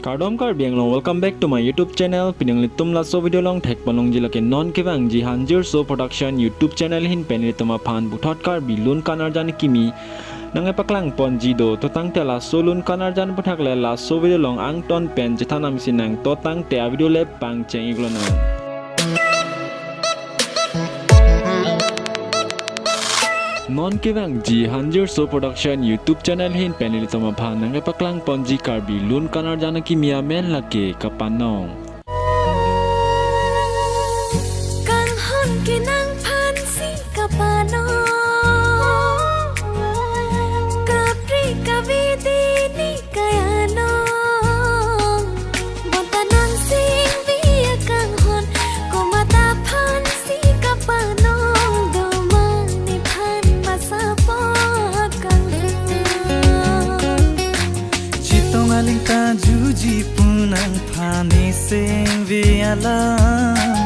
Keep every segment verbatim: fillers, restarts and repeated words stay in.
Kardom Karbi Anglong, welcome back to my YouTube channel. Pini nanglitum laso video along thekponlongji lake non kevangji Hanjir So Production YouTube channel ahin pen ilitum aphan puthot Karbi Lun Kanarjan kimi nangkepaklangponji do. To tangte laso lun kanarjan aphuthak le laso video along angton pen chethan nangsinang. To tangte a video le pangcheng-iklo nang. Non kevangji Hanjir So Production YouTube channel ahin pen ilitum aphan nangkepaklangponji Karbi Lun Kanarjan akimi amen lake Kapanong. Kanghon kenang aphansi kapanong, kapri kavidi ni kayanong. Bonta nang singvi akanghon, komat aphansi kapanong, doma nephan basa apot kanghon. Chetong aling ta juji pu nangphan ne singve alam.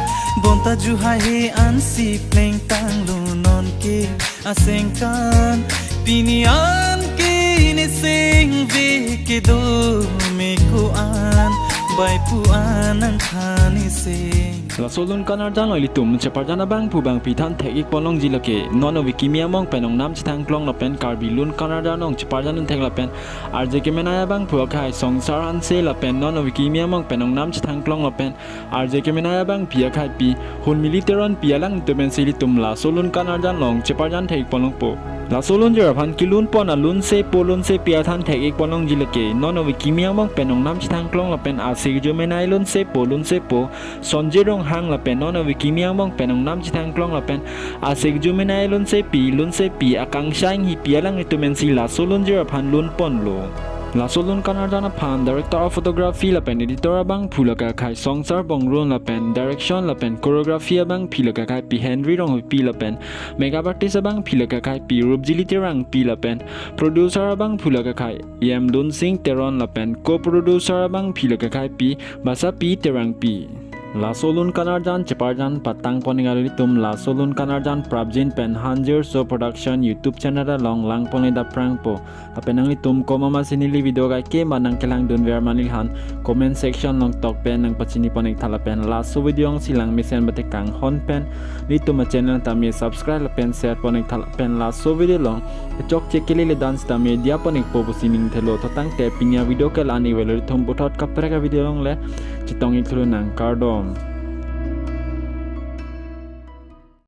Bonta ju haihe ansi plengtanglo nonke asengkan. Pini anke ne singve kedo me ko-an, bai pu-an nangphan ne sing. Laso lun kanarjan along ilitum cheparjan abangphu bangphi than thek-ikponlongji lake non ove kimi among pen ongnam chethangklong lapen Karbi Lun Kanarjan along cheparjan thek lapen R J kemenei abangphu akhai Songsar Hanse lapen non ove kimi among pen ongnam chethangklong lapen R J kemenei abangpi akhaipi Hunmili Teronpi alanglitum pensi ilitum laso lun kanarjan along cheparjan thek-ikponlongpo. Laso lunjir aphan kelunpon alunsepo lunsepi athan thek-ikponlongji lake non ove kimi among pen ongnam chethangklong lapen ase keju menei lunsepo lunsepo Sonjit Ronghang lapen non ove kimi among pen ongnam chethangklong lapen ase keju menei lunsepi lunsepi Akangsha Enghipi alanglitum pensi laso lunjir aphan lunponlo. Laso lun kanarjan aphan Director of Photography lapen Editor abangphu lake akhai Songsar Bongrung lapen Direction lapen Choreography abangphi lake akhaipi Henry Ronghuipi lapen Makeup Artist abangphi lake akhaipi Rupjili Terangpi lapen Producer abangphu lake akhai E M Lunsing Teron lapen Co-Producer abangphi lake akhaipi Basapi Terangpi. Laso lun kanarjan cheparjan patangpon-ik ilitum laso lun kanarjan prapjin pen Hanjir So Production YouTube channel along langponledam prangpo. Lapen nanglitum komat masi neli video kaike ma nangkelangdunver ma neliphan comment section along tok pen nangpachinipon-iktha lapen laso video alongsi langmesen bate kanghon pen ilitum a channel tame subscribe lapen share pon-iktha lapen laso video along kechokche kelele dan sitame diya pon-ikpo pusi ningthelo. To tangte pini a video ke la-an-ik avelo, ilitum puthot kaprek a video along le chetong-ikthulo nang, kardom.